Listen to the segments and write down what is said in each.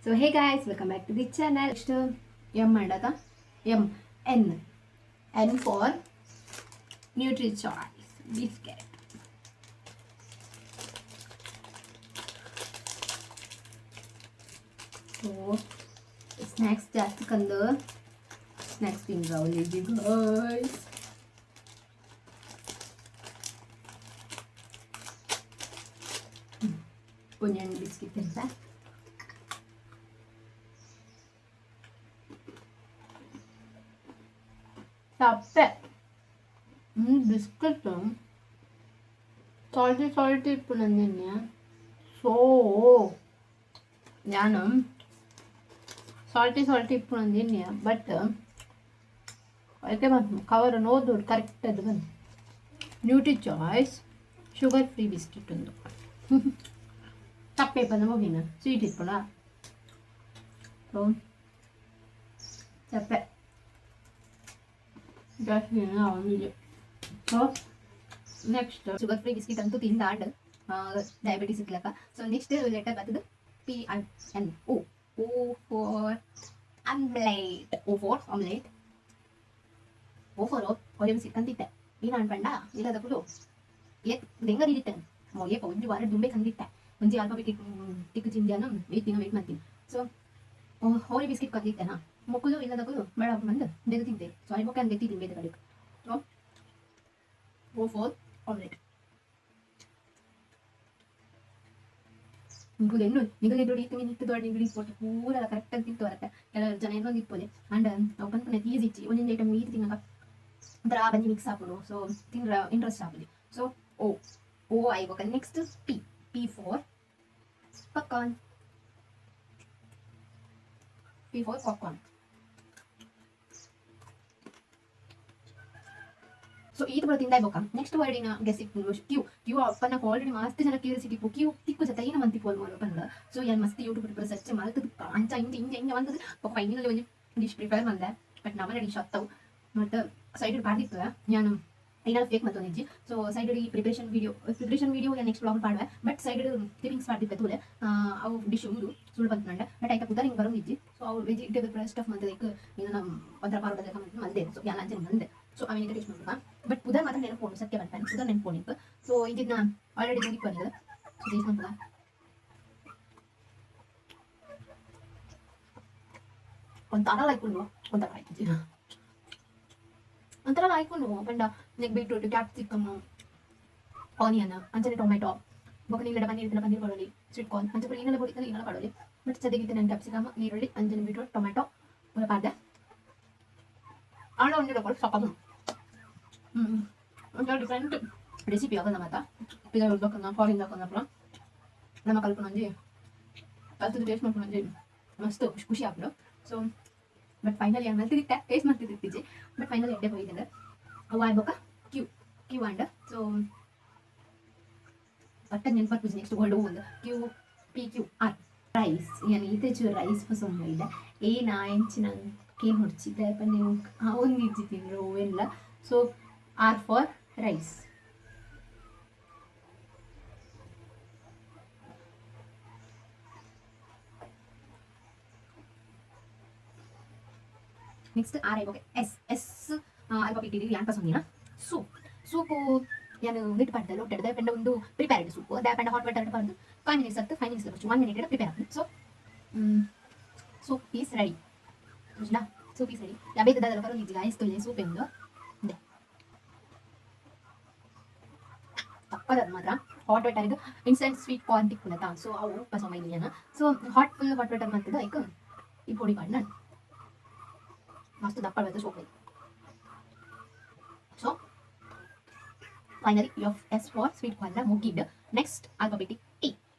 So hey guys, welcome back to the channel. Next M ಮಾಡದ, M N, N for Nutri Choice biscuit. So snacks ಜಾಸ್ತಿ ಕಂದು snacks ತಿಂದ್ರವಲ್ಲಿ guys. ಒಂಜೊಂದು biscuit ಅಂತ. ಸಪ್ಪೆ biscuit, salty salty ಇಪ್ಪು Nandini. ಸೊ ನಾನು salty salty ಇಪ್ಪು Nandini, but ಅದಕ್ಕೆ ಬಂತು cover ಓದು ಕರೆಕ್ಟ್. ಅದು ಬಂದು nutri choice sugar free biscuit ಒಂದು ತಪ್ಪೆ ಬಂದ ಹೋಗಿನ ಸ್ವೀಟ್ ಇಪ್ಪುಣ. ಸೊ ಚಪ್ಪೆ ಜಾಸ್ತಿ ಅವನಿಗೆ. So next. Sugar free biscuit ಅಂತೂ ತಿಂದಾಂಡ್, ಡಯಾಬಿಟಿಸ್ ಇಟ್ಲಕ್ಕ. ಸೊ ನೆಕ್ಸ್ಟ್ ಲೆಟರ್ ಬರ್ತದೆ P I N O, O for omelette, O for omelette, O for Oreo biscuit ಕಂದಿತ್ತೆ. ಏನು ಅನ್ಪಂಡ ಇಲ್ಲದಕ್ಕೂ ಏತ್ ದೆಂಗ ಇತ್ತೆ ಏಪ ಒಂಜಿ ವಾರ ದುಂಬೆ ಕಂದಿತ್ತೆ. ಒಂಜಿ ಆಲ್ಫಾಬೆಟ್ ತಿಕ್ಕು ಚಿಂಜಾನು ವೇಟ್ ದಿನ ವೇಟ್ ಮಾಡ್ತೀನಿ. ಸೊ ಓರಿಯೋ ಬಿಸ್ಕೆಟ್ ಕಂದಿತ್ತೆನಾ, ಮೊಕ್ಕಲು ಇಲ್ಲದಕ್ಕೂ ಬೇಡ ಬಂದು ಬೇಗ ತಿಂತೆ. ಸೊ ಅಲ್ಲಿ ಮೊಕ್ಕ ಹಂಗೆ ತಿಂದೆ ಕಡೆಗೆ. ಸೊ ಓ ಫಾರ್ ಆಮ್ಲೆಟ್. ನಿಂಗೆ ಎಣ್ಣು ನಿಗಲಿ ದೊಡ್ಡ ಇತ್ತು ನಿಂತು ದೊಡ್ಡ ನಿಗಲಿ ಪೋಟ ಪೂರ ಕರೆಕ್ಟಾಗಿ ತಿಂತು ಬರುತ್ತೆ. ಕೆಲವು ಜನ ಏನೋ ಇಪ್ಪೋದೆ ಅಂಡ್ ಅವು ಪನ್ಪುನ ಈಸಿ ಇಚ್ಚಿ. ಒಂದೊಂದು ಐಟಮ್ ಈತಿ ತಿನ್ನಕ ಒಂಥರ ಬಂಜಿ ಮಿಕ್ಸ್ ಆಪುಂಡು. ಸೊ ತಿಂದ್ರ ಇಂಟ್ರೆಸ್ಟ್ ಆಪುಜಿ. ಸೊ ಓ ಓ ಆಯ್ಬೊಕ next P, P for popcorn, P for popcorn. So ಈತ ಪೂರ ತಿಂದಾಯ್ಬೊಕ ನೆಕ್ಸ್ಟ್ ವರ್ಡಿನ ಗೆಸ್ ಇಪ್ಪುಂಡು ಕ್ಯೂ. ಕ್ಯೂ ಅಪ್ಪನ ಆಲ್ರೆಡಿ ಮಸ್ತ್ ಜನ ಕ್ಯೂರಿಯಾಸಿಟಿ ಇಪ್ಪು, ಕ್ಯೂ ತಿಕ್ಕು ಜತ ಏನ ಮಂತಿ ಪೋಲ್ ಮಾಡು ಪಂದ. ಸೊ ಯಾನ್ ಮಸ್ತ್ ಯೂಟ್ಯೂಬ್ ಪೂರ ಸರ್ಚ್ ಮಲ್ತದು ಅಂಚ ಇಂಚ ಇಂಚ ಇಂಚ ಮಂತದು ಫೈನಲಿ ಒಂಜಿ ಡಿಶ್ ಪ್ರಿಪೇರ್ ಮಂದೆ. ಬಟ್ ನಮನ ಡಿಶ್ ಅತ್ತವು ಮತ್ತು ಸೈಡ್ ಪಾಡ್ದಿತ್ತು ಯಾನು ಏನಾದ್ರು ಫೇಕ್ ಮತ್ತೊಂದಿಜ್ಜಿ. ಸೊ ಸೈಡ್ ಈ ಪ್ರಿಪರೇಷನ್ ವಿಡಿಯೋ ನೆಕ್ಸ್ಟ್ ಬ್ಲಾಗ್ ಪಾಡುವೆ. ಬಟ್ ಸೈಡ್ ಕ್ಲಿಪಿಂಗ್ಸ್ ಪಾಡ್ದಿಪ್ಪೆ ತೂಲೆ. ಅವು ಡಿಶ್ ಉಂದು ಸುಳ್ಳು ಬಂತಂಡ. ಬಟ್ ಐತ ಪುದರ್ ಹಿಂಗೆ ಬರೋಂದಿಜ್ಜಿ. ಸೊ ಅವು ವೆಜಿಟೇಬಲ್ ಸ್ಟಫ್ ಮಂತ ಲೈಕ್ ಇನ್ನು ನಮ್ಮ ಒಂಥರ ಪಾರೋಟ ಮಂದೆ. ಸೊ ಯಾನ್ ಅಂಚನೆ ಮಂದೆ. ಸೊ ಆಮೇಲೆ ಟೇಸ್ಟ್ ಮಾಡ್ಬೇಕ. ಬಟ್ ಪುದರ್ ಮಾತ್ರ ನೆನಪು, ಸತ್ಯ ಬಂತ ಪುದರ್ ನೆನಪು. ಸೊ ಇದನ್ನ ಆಲ್ರೆಡಿ ತೂದಿಪ್ಪ ನೀವು. ಸೊ ಟೇಸ್ಟ್ ಮಾಡ್ಬೇಕ. ಒಂಥರ ಲೈಕ್ ಉಂಡು, ಒಂಥರ ಲೈಕ್, ಒಂಥರ ಲೈಕ್ ಉಂಡು ಪಂಡ ನೆಕ್ ಬೀಟ್ರೂಟ್, ಕ್ಯಾಪ್ಸಿಕಮ್, ಆನಿಯನ್, ಅಂಚನೆ ಟೊಮೆಟೊ, ಬೊಕ ನೀಲಡ ಪನ್ನೀರ್ ಇತ್ತಂಡ ಪನ್ನೀರ್ ಪಾಡೊಲಿ, ಸ್ವೀಟ್ ಕಾರ್ನ್ ಅಂಚ ಪೂರ ಈನಲ ಪೊಡಿ ಈನಲ ಪಾಡೊಲಿ. ಬಟ್ ಸದ್ಯಕ್ಕೆ ನಾನು ಕ್ಯಾಪ್ಸಿಕಮ್, ನೀರುಳ್ಳಿ, ಅಂಚನೆ ಬೀಟ್ರೂಟ್, ಟೊಮೆಟೊ ಪೂರ ಪಾಡ್ದೆ. ಆಂಡ ಒಂಜಿ ಕೊಡು ಸಕ್ಕತ್ತು ಒಂಥರ ಡಿಫ್ರೆಂಟ್ ರೆಸಿಪಿ ಆಗಲ್ಲ. ಮಾತ ಪಿಜ್ಜಾ ದೊಕ್ಕನ ಫಾರಿನ್ ದೊಕ್ಕನ ನಮ್ಮ ಕಲ್ಪನ ಒಂಜಿ ಕಲ್ತದ್ದು ಟೇಸ್ಟ್ ಮಾಡ್ಕೊಂಡು ಒಂಜಿ ಮಸ್ತ್ ಖುಷಿ ಖುಷಿ ಆಪುಂಡು. ಸೊ ಬಟ್ ಫೈನಲಿ ಏನು ಮಲ್ತಿದಿತ್ತೆ, ಟೇಸ್ಟ್ ಮಾಡ್ತಿದ್ದಿತ್ತೀಜಿ. ಬಟ್ ಫೈನಲಿ ಎಡ್ಡೆ ಪೋಯಿದೆ. ಅವು ಆಯ್ಬೊಕ ಕ್ಯೂ. ಕ್ಯೂ ಆಂಡ್ ಸೊ ಪಟ್ಟ ನೆನ್ಪರ್ಪುಜಿ ನೆಕ್ಸ್ಟ್ ವರ್ಡ್ ಒಂದು Q P Q R rice. ಯಾನ್ ಈತೆಚು ರೈಸ್ ಪಸೊಂದು ಇಲ್ಲ ಏನ ಎಂಚಿನ ಕೇನ್ ಹೊಡ್ಚಿದ್ದೆ ಪಂಡ ಒಂದಿಜ್ಜಿ ತಿಂದ್ರು ಅವೆಲ್ಲ. So R for rice. Next R ಆಯ್ಬೊಕ S. S alphabet ಯಾನ್ ಪಸೊಂದಿನ ಸೂಪ್. ಸೂಪು ಯಾನ್ ಉಂದೆಟ್ ಪಾಡ್ದೆ ಲೋಟೆಡ್ ದಾಯೆ ಒಂದು ಪ್ರಿಪೇರ್ಡ್ ಸೂಪ್. ದಾಯೆ ಪಂಡ ಹಾಟ್ ವಾಟರ್ ಪಾಡ್ದು 5 ಮಿನಿಟ್ಸ್ ಅತ್ತು, 5 ಮಿನಿಟ್ಸ್, 1 ಮಿನಿಟ್ ಪ್ರಿಪೇರ್ ಆಪುಂಡು. ಸೊ soup is ready. ಬುಜ್ಂಡ? Soup is ready. ಬೇತೆ ದಾದಲ ಬರೊಂದಿಜ್ಜಿ ಗಾಯ್ಸ್. ತೂಲೆ ಸೂಪ್ ಉಂದು ಉಂದೆ ತಕ್ಕದ ಮಾತ್ರ. ಹಾಟ್ ವಾಟರ್ಗ್ ಇನ್ಸ್ಟೆಂಟ್ ಸ್ವೀಟ್ ಕಾರ್ನ್ ತಿಕ್ಕುಂಡತ, ಸೊ ಅವು ಪಸೊಂಬೈದಿನಿ. So hot full hot water ಮಂತದ ಐಕ್ ಈ ಪೊಡಿ ಪಾಡ್ನ ಮಸ್ತ್ ದಪ್ಪ ಬರ್ತದೆ soap. So finally F S for sweet corn ಮುಗಿಡ್. Next alphabetic T.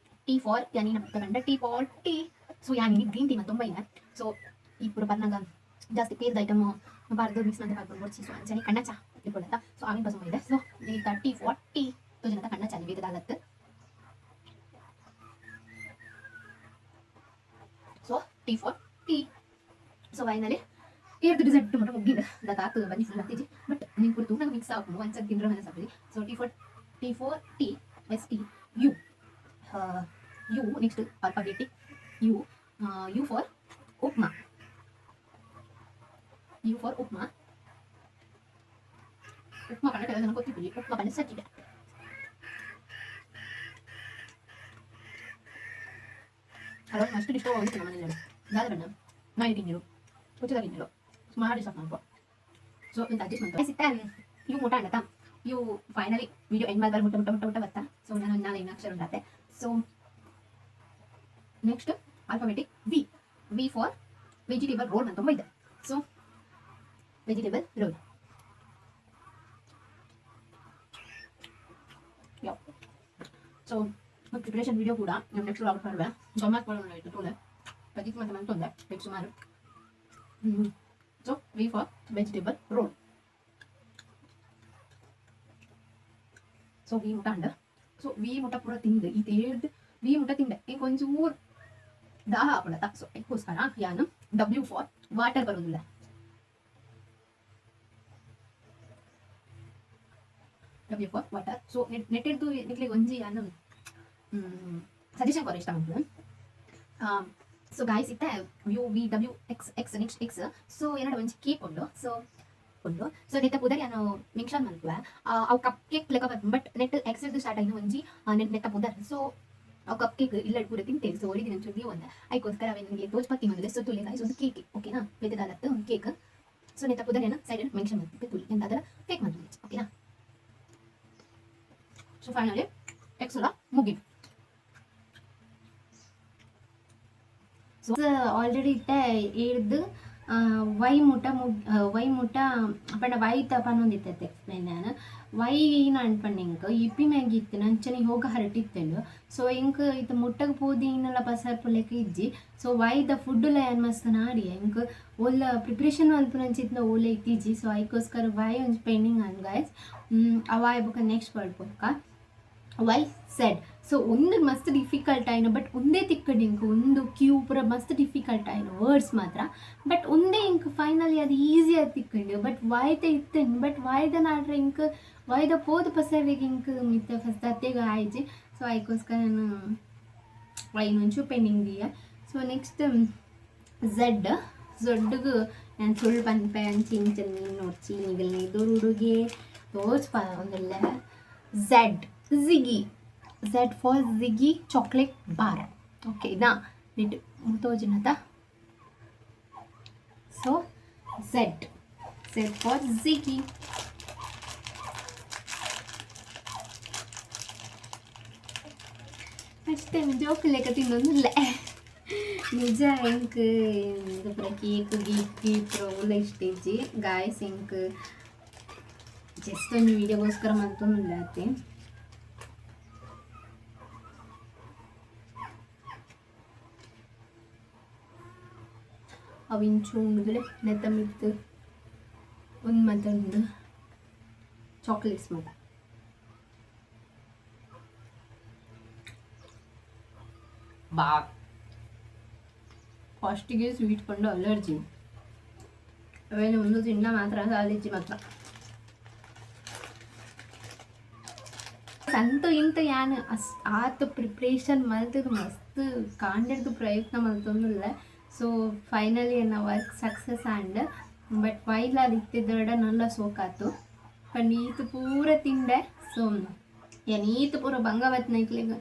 T for ಯಾನಿನ ತಗೊಂಡ ಟಿ ಫಾರ್ ಟೀ. ಸೊ ಯಾನಿನಿ ಗ್ರೀನ್ ಟೀ ತುಂಬ ಇಲ್ಲ. ಸೊ ಈ ಪೂರ ಪನ್ನಾಗ ಜಾಸ್ತಿ ಪೇರ್ದ ಐಟಮ್ ಬಾರ್ದು ಮಿಕ್ಸ್ ಅಂತ ಪಾಡ್ಕೊಂಡು ಬೊಡ್ಚಿ. ಸೊ ಅಂಚನೆ ಕಣ್ಣ ಚಾ ಇಪ್ಪುಂಡತ್ತ, ಸೊ ಆವಿನ ಪಸೊಂದು ಇದೆ. ಸೊ ಈ ಟಿ ಫಾರ್ ಟೀ ತೋಜುನತ ಕಣ್ಣ ಚಾ Niveda ದಾಲತ್ತು. So T for tea. So finally ಏರ್ದು dessert ಮಾತ್ರ ಮುಗ್ಗಿಂದ ದಾತ ಬಂಜಿ ಫುಲ್ ಆಗ್ತಿಜಿ. ಬಟ್ ನಿಂಗೆ ಪೂರ ತೂನಗ ಮಿಕ್ಸ್ ಆಪುಂಡು, ಅಂಚ ತಿಂದ್ರ ಮನಸ್ಸು ಆಪುಜಿ. So T for T for T S T U U. Next alphabetic U. U for upma. U for upma. Upma ಪಂಡ ಕೆಲವು ಜನ ಗೊತ್ತಿದ್ದೀವಿ, ಉಪ್ಮಾ ಪಂಡ ಸಜ್ಜಿಗೆ. ಹಲೋ, ಮಸ್ತ್ ಇಷ್ಟ ಹೋಗಿತ್ತು ನಮ್ಮ ಮನೇಲಿ. ದಾದ ಬಣ್ಣ ನಾಯಿ ತಿಂದಿರು, ಪುಚ್ಚದ ತಿಂದಿರು, ಸುಮಾರು ದಿವಸ ಮಾಡ್ಕೊ. ಸೊ ಇಂತ ಅಡ್ಜಸ್ಟ್ ಮಾಡ್ಕೊ ಸಿಗ್ತಾ. You ಮುಟ ಅಂಡತ you finally video end ಮಾಡಿದ್ರೆ ಮುಟ್ಟ ಮುಟ್ಟ ಮುಟ್ಟ ಮುಟ್ಟ ಬರ್ತಾ. ಸೊ ನಾನು ನಾನು ಇನ್ನು ಅಕ್ಷರ ಉಂಟಾತೆ. So next alphabetic V. V for vegetable roll ಅಂತ ಇದೆ. So vegetable roll. So preparation video ಕೂಡ ನಾನು ನೆಕ್ಸ್ಟ್ ವ್ಲಾಗ್ ಮಾಡುವೆ. ಗಮ್ಮತ್ ಮಾಡೋಣ ತೋಲೆ ಪಜಿತ್ ಮತ್ತೆ ಮಂತೊಂದೆ ಬೇಕು ಸುಮಾರು. So V for vegetable roll. So V ಮುಟ ಅಂಡ. ಸೊ we ಮುಟ ಪೂರ ತಿಂದು ಈ ತೇಳ್ದು ವಿ ಮುಟ ತಿಂದೆ. ಇಂಕ ಒಂಚೂರು ದಾಹ ಆಪುಂಡತ. ಸೊ ಅದಕ್ಕೋಸ್ಕರ ಯಾನು ಡಬ್ಲ್ಯೂ ಫಾರ್ ವಾಟರ್ ಬರೋದಿಲ್ಲ. W for water. ಸೊ ನೆಟ್ಟಿದ್ದು ನಿಕ್ಲಿಗೆ ಒಂಜಿ ಯಾನು ಸಜೆಷನ್ ಕೊರ ಇಷ್ಟ ಉಂಟು. ಸೊ ಗಾಯ್ಸ್, ಇತ್ತೆ U V W X X next X. So ಏನಾರ ಒಂಜಿ ಕೇಕ್ ಉಂಡು. ಸೊ ಉಂಡು. ಸೊ ನೆತ್ತ ಪುದರ್ ಯಾನು ಮೆನ್ಷನ್ ಮಲ್ಪುವೆ. ಅವು ಕಪ್ ಕೇಕ್ ಲೆಕ್ಕ, ಬಟ್ ನೆಟ್ ಎಕ್ಸ್ ಸ್ಟಾರ್ಟ್ ಆಯಿನ ಒಂಜಿ ನೆಟ್ ನೆತ್ತ ಪುದರ್. ಸೊ ಅವು ಕಪ್ ಕೇಕ್ ಇಲ್ಲ ಪೂರ ತಿಂತೇವೆ. ಸೊ ಒರಿದಿನ ಒಂಚೂರು ದೀವೊಂದ ಐಕೋಸ್ಕರ ಅವೆ ನಿಮಗೆ ತೋಜ್ಪತ್ತಿ ಬಂದಿದೆ. ಸೊ ತುಲೆ ಗಾಯ್ಸ್, ಒಂದು ಕೇಕ್ ಓಕೆನಾ? ಬೇತೆ ಒಂದು ಕೇಕ್. ಸೊ ನೆತ್ತ ಪುದರ್ ಏನು ಸೈಡ್ ಮೆನ್ಷನ್ ಮಾಡ್ತಿದ್ದೆ ತುಲಿ ಎಂತ ಅದರ ಕೇಕ್ ಮಾಡ್ತೀನಿ, ಓಕೆನಾ? ಸೊ ಫೈನಲಿ ಎಕ್ಸ್ ಎಲ್ಲ ಮುಗಿ. ಆಲ್ರೆಡಿ ಇತ್ತೆ ಏಳ್ದು ವೈ ಮುಟ ಮುಗ್ ವೈ ಮುಟ ಪಂಡ ವೈ ತ ಪನ್ನೊಂದಿತ್ತೆ ಎಕ್ಸ್ಪ್ಲೈನ್ ನಾನು. ವೈ ಏನ್ ಅನ್ಪಂಡ ಇಂಕ್ ಇಪ್ಪಿ ಮ್ಯಾಗಿ ಇತ್ತು ಅಂಚನೆ ಹೋಗ ಹರಟಿತ್ತೆಂಡು. ಸೊ ಇಂಕ್ ಇತ್ತ ಮುಟ್ಟಗ್ ಪೋದು ಇನ್ನೆಲ್ಲ ಪಸರ್ಪುಲೆಕ ಇಜ್ಜಿ. ಸೊ why the food ಲ ಏನ್ ಮಸ್ತ್ ನಾಡಿ ಇಂಕ್ ಓಲ ಪ್ರಿಪ್ರೇಷನ್ ಮಲ್ಪುನಂಚಿತ್ನ ಓಲೆ ಇತ್ತಿಜ್ಜಿ. ಸೊ ಐಕೋಸ್ಕರ ವೈ ಒಂಜಿ ಪೆಂಡಿಂಗ್ ಅನ್ ಗಾಯ್ಸ್. ಅವಾಯ್ ಬೊಕ ನೆಕ್ಸ್ಟ್ ವರ್ಡ್ ಪೋಕ ವೈ ಸೆಡ್. ಸೊ ಒಂದು ಮಸ್ತ್ ಡಿಫಿಕಲ್ಟ್ ಆಯ್ನು, ಬಟ್ ಒಂದೇ ತಿಕ್ಕಡ್ ಇಂಕ್ ಒಂದು ಕ್ಯೂ ಪೂರ ಮಸ್ತ್ ಡಿಫಿಕಲ್ಟ್ ಆಯ್ನು ವರ್ಡ್ಸ್ ಮಾತ್ರ. ಬಟ್ ಒಂದೇ ಇಂಕ್ ಫೈನಲಿ ಅದು ಈಸಿ ಆಗಿ ತಿಕ್ಕಂಡು. ಬಟ್ ವಾಯ್ತ ಇತ್ತನ್, ಬಟ್ ವಾಯ್ದ ನಾಡ್ರೆ ಇಂಕ್ ವಾಯ್ದ ಪೋದು ಪಸರಿಗೆ ಇಂಕ್ ಮಿತ್ತ ಫಸ್ಟ್ ಅತ್ತೆಗ ಆಯ್ಜಿ. ಸೊ ಅದಕ್ಕೋಸ್ಕರ ನಾನು ವೈನೊಂಚು ಪೆಂಡಿಂಗ್ ದೀಯ. ಸೊ ನೆಕ್ಸ್ಟ್ ಝೆಡ್. ಝಡ್ಗ್ ನಾನು ಸುಳ್ಳು ಪನ್ಪೆ ಅಂಚಿ ಇಂಚ ನೀನು ನೋಡ್ಚಿ ನಿಗಲ್ನ ಎದುರುಡುಗೆ ತೋಚ್ ಒಂದಲ್ಲ. Z Ziggy. Z for Ziggy chocolate bar, okay ನಾ? Neat ತೋಜಿನತ. So Z, Z for Ziggy. First time joke ಲೆಕ್ಕ ತಿನ್ನೊಂದಿಲ್ಲ ನಿಜ. ಇಂಕ್ ಪೂರ ಕೇಕ್ ಗೀಕ್ ಗೀಕ್ ಪೂರ ಇಷ್ಟ ಇಜ್ಜಿ ಗಾಯ್ಸ್. ಇಂಕ್ ಜಸ್ಟ್ ಒಂದು ವೀಡಿಯೋಗೋಸ್ಕರ ಮಂತೊಂದುಲ್ಲ ಅತ್ತೆ. ಅವು ಇಂಚು ಉಂಡುದುಲೆ ನೆತ್ತ ಮಿತ್ತು ಒಂದು ಮಾತ ಉಂಡು ಚಾಕ್ಲೇಟ್ಸ್ ಮಾತ. ಬಾ ಫಸ್ಟಿಗೆ ಸ್ವೀಟ್ ಕೊಂಡು ಅಲರ್ಜಿ ಅವೇನು ಒಂದು ತಿನ್ನ ಮಾತ್ರ ಅಲರ್ಜಿ ಮಾತ್ರ. ಅಂತೂ ಇಂತ ಯಾನ್ ಅಸ್ ಆತ ಪ್ರಿಪ್ರೇಷನ್ ಮಲ್ತದ ಮಸ್ತ್ ಕಾಂಡೆಡ್ದು ಪ್ರಯತ್ನ ಮಲ್ತೊಂದುಲ್ಲ. ಸೊ ಫೈನಲಿ ಎನ್ನ work success and. But while ಅದು ಇತ್ತಿದ್ದಡ ನಲ್ಲ ಸೋಕಾತು ಪಂಡ ಈತ್ ಪೂರ ತಿಂಡೆ. ಸೊ ಏನ್ ಈತ್ ಪೂರ ಬಂಗ ಬತ್ನೈಕ್ಲೆಗ್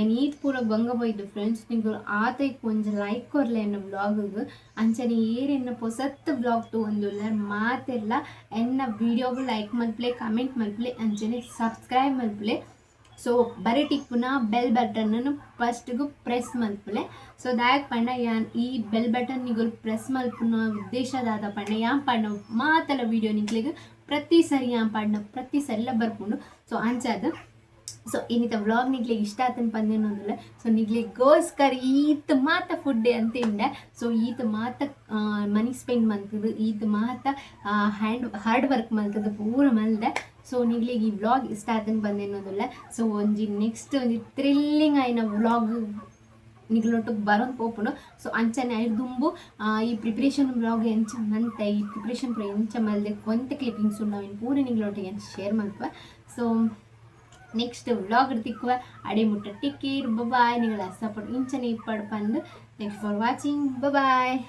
ಏನ್ ಈತ್ ಪೂರ ಬಂಗ ಪೋಯ್ದು ಫ್ರೆಂಡ್ಸ್. ನಿಂಗೆ ಆತೈಕ್ ಒಂಜಿ ಲೈಕ್ ಕೊರ್ಲೆ ಎನ್ನ ವ್ಲಾಗ್. ಅಂಚನೆ ಏರ್ ಎನ್ನ ಪೊಸತ್ ವ್ಲಾಗ್ ತೂವೊಂದುಲ್ಲ ಮಾತೆಲ್ಲ ಎನ್ನ ವಿಡಿಯೋಗು ಲೈಕ್ ಮಲ್ಪಲೆ, ಕಮೆಂಟ್ ಮಲ್ಪಲೆ, ಅಂಚನೆ ಸಬ್ಸ್ಕ್ರೈಬ್ ಮಲ್ಪಲೆ. ಸೊ ಬರೆಟಿಪ್ಪುನ ಬೆಲ್ ಬಟನ್ ಫಸ್ಟ್ಗು ಪ್ರೆಸ್ ಮಲ್ಪುಲೆ. ಸೊ ದಾಯಕ್ ಪಂಡ ಯಾನ್ ಈ ಬೆಲ್ ಬಟನ್ ನಿಗುಲ್ ಪ್ರೆಸ್ ಮಲ್ಪುನ ಉದ್ದೇಶ ದಾದ ಪಂಡ ಯಾನ್ ಪಾಡ್ನ ಮಾತೆಲ್ಲ ವಿಡಿಯೋ ನಿಕ್ಲೆಗ್ ಪ್ರತಿ ಸರಿ ಯಾನ್ ಪಾಡ್ನ ಪ್ರತಿ ಸರಿಲ ಬರ್ಪುಂಡು. ಸೊ ಅಂಚಾದ್ ಸೊ ಇನ್ನಿತ ವ್ಲಾಗ್ ನಿಗ್ಲಿಗೆ ಇಷ್ಟ ಆತನ ಪಂದೇನೊಂದಿಲ್ಲ. ಸೊ ನಿಗ್ಲಿಗೋಸ್ಕರ ಈತ್ ಮಾತ ಫುಡ್ ಅಂತ ತಿಂಡೆ. ಸೊ ಈತ್ ಮಾತ ಮನಿ ಸ್ಪೆಂಡ್ ಮಂತದ್ದು, ಈತ್ ಮಾತ ಹ್ಯಾಂಡ್ ಹಾರ್ಡ್ ವರ್ಕ್ ಮಲ್ತದ್ದು ಪೂರ ಮಲ್ದೆ. ಸೊ ನಿಗ್ಲಿಗೆ ಈ ವ್ಲಾಗ್ ಇಷ್ಟ ಆತನ ಬಂದೇನೋದಿಲ್ಲ. ಸೊ ಒಂಜಿ ನೆಕ್ಸ್ಟ್ ಒಂಜಿ ಥ್ರಿಲ್ಲಿಂಗ್ ಆಯ್ನ ವ್ಲಾಗ್ ನಿಗ್ಲೊಟ್ಟುಗ್ ಬರೋದು ಪೋಪುಂಡು. ಸೊ ಅಂಚನೆ ಐರ್ ದುಂಬು ಈ ಪ್ರಿಪ್ರೇಷನ್ ವ್ಲಾಗ್ ಎಂಚ ಮಂತೆ, ಈ ಪ್ರಿಪ್ರೇಷನ್ ಪೂರ ಎಂಚ ಮಲ್ದೆ, ಒಂತೆ ಕ್ಲಿಪ್ಪಿಂಗ್ಸ್ ಉಂಡು ಅವೆನ್ ಪೂರ ನಿಗ್ಲೊಟ್ಟಿಗೆ ಎಂಚ ಶೇರ್ ಮಲ್ಪುವೆ. ಸೊ ನೆಕ್ಸ್ಟ್ ವ್ಲಾಗ್ ತಿಕ್ಕುವ ಅಡೆ ಮುಟ್ಟ ಟೇಕ್ ಕೇರ್, ಬಾಯ್. ನಿಗಳ ಸಪೋರ್ಟ್ ಇಂಚನೆ ಇಪ್ಪಡ್ ಪಂದ್. Thank you for watching. Bye.